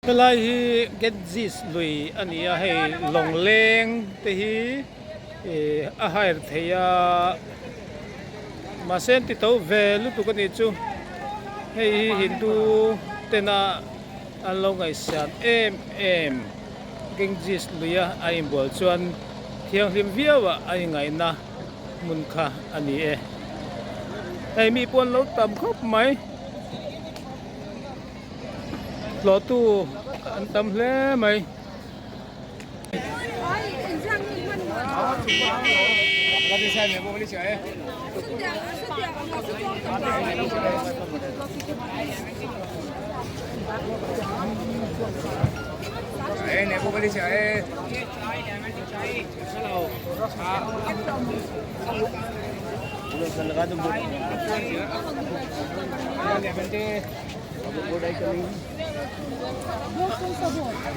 Helai hi Ganges lui a ni a, hei lawngleng te hi ih a hire thei a, mahse an ti to ve lutuk a nih chu, hei hi Hindu tena an lo ngaihsan em em Ganges luia a inbual chuan thianghlim viauah a ingaihna hmun kha a ni e, hei mi pawh an lo tam khawp mai. Tlawhtu an tam hle mai.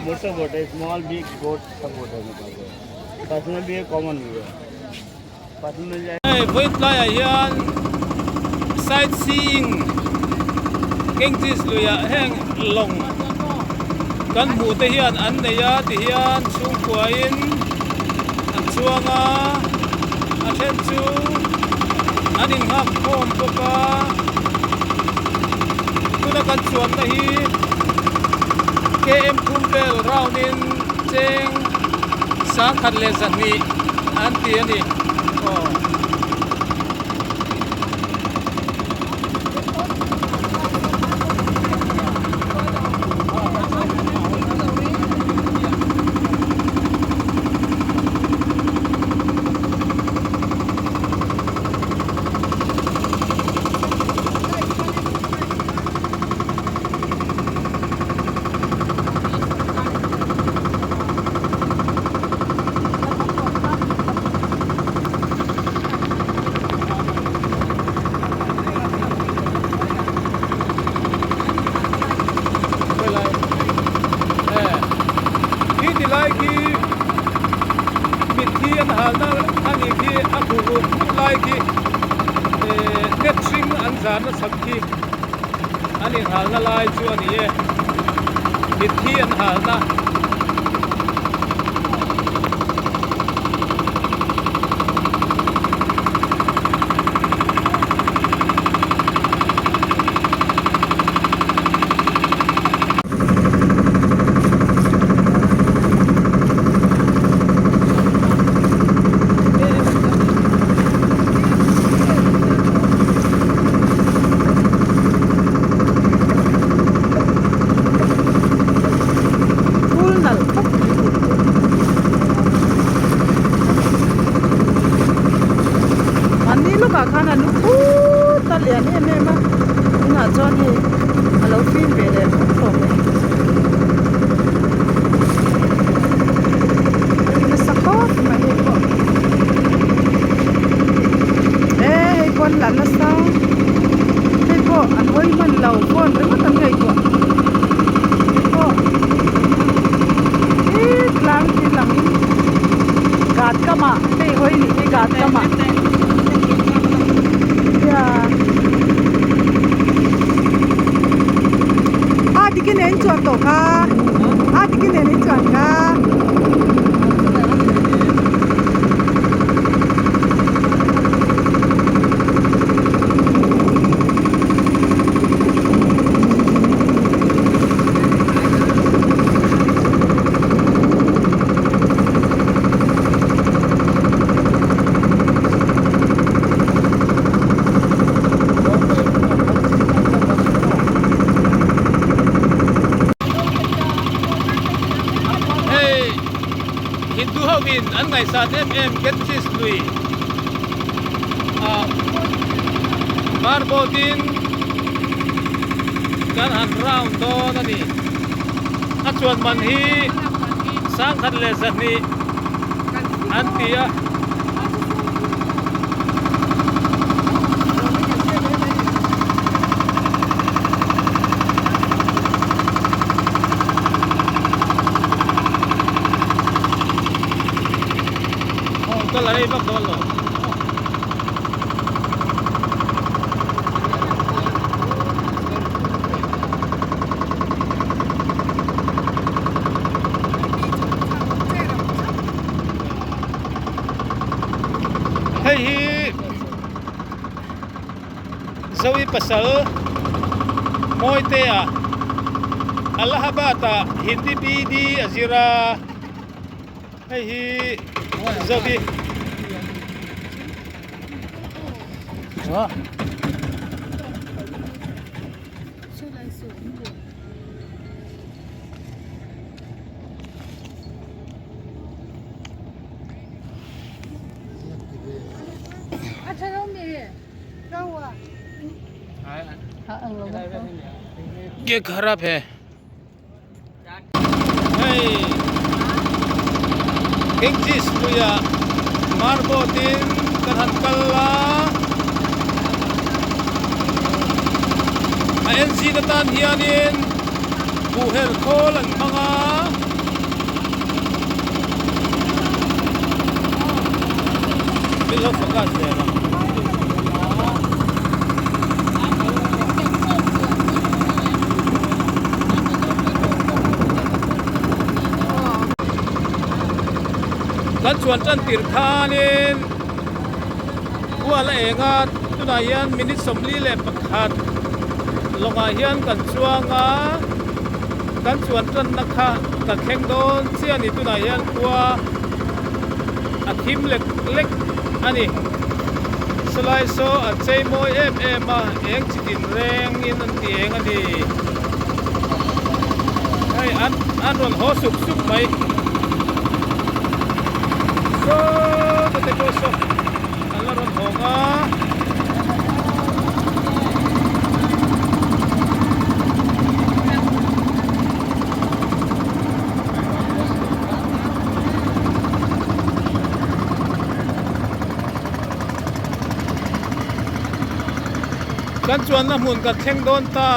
Motor boat है small big boat सब बोट है मेरे पास पर्सनल भी है कॉमन भी है पर्सनल मिल जाए Hei vawiin tlaiah hian sight seeing Ganges luiah heng lawng kan hmuh te hian an nei a ti hian chhungkuain an chuang a a then chu an inghak khawm bawk a tuna kan chuanna hi km thum vel round in cheng sangkhat leh zahnih an ti a ni aw. Khi ti lai khi mitthi an halna a nih khi a khuh ruh ruh lai khi net hring an zarna chhak khi an inhalna lai chu a ni e mitthi an halna. Phul nalh khawp mai. Mahni lawkah khan a lu phut a lian em em a tunah chuan hei a lo fim ve leh khawp tawh mai. Nasa khawp mai hei pawh e hei pawh an la nasa hei pawh an hawi hman lo phone ringawt an ngaihtuah hei pawh hi tlang khi langin gat kamah hei hawi nih hi gat kamah a dikin en chuan tawh kha a dikin en in chuan kha. Hei Hindu ho in an ngaihsan em em Ganges lui ah marboat in kan han round dawn a ni a chuan man hi sangkhat leh zahnih an ti a. Ka la rei vak dawn lo. pasal Mawitea Allahabad ah Hindi BD a zir a, hei hi Zovi. Ye kharap hai hei Ganges luia marboat in kan han kal a a en zin atan hianin buhhel khawl an hmang a. Min lo focus ve ang. Kan chuan tan tir khanin hual a eng a tunah hian minute 41 lawngah hian kan chuang a kan chuan tanna kha kan thleng dawn chiah a ni tunah hian khua a thim lek lek a ni sawlai saw an chei mawi em em a eng chi tin reng in an ti eng a ni hei an an rawn haw sup sup mai saw te pawh saw an la rawn hawng a. Kan chuanna hmun kan thleng dawn ta.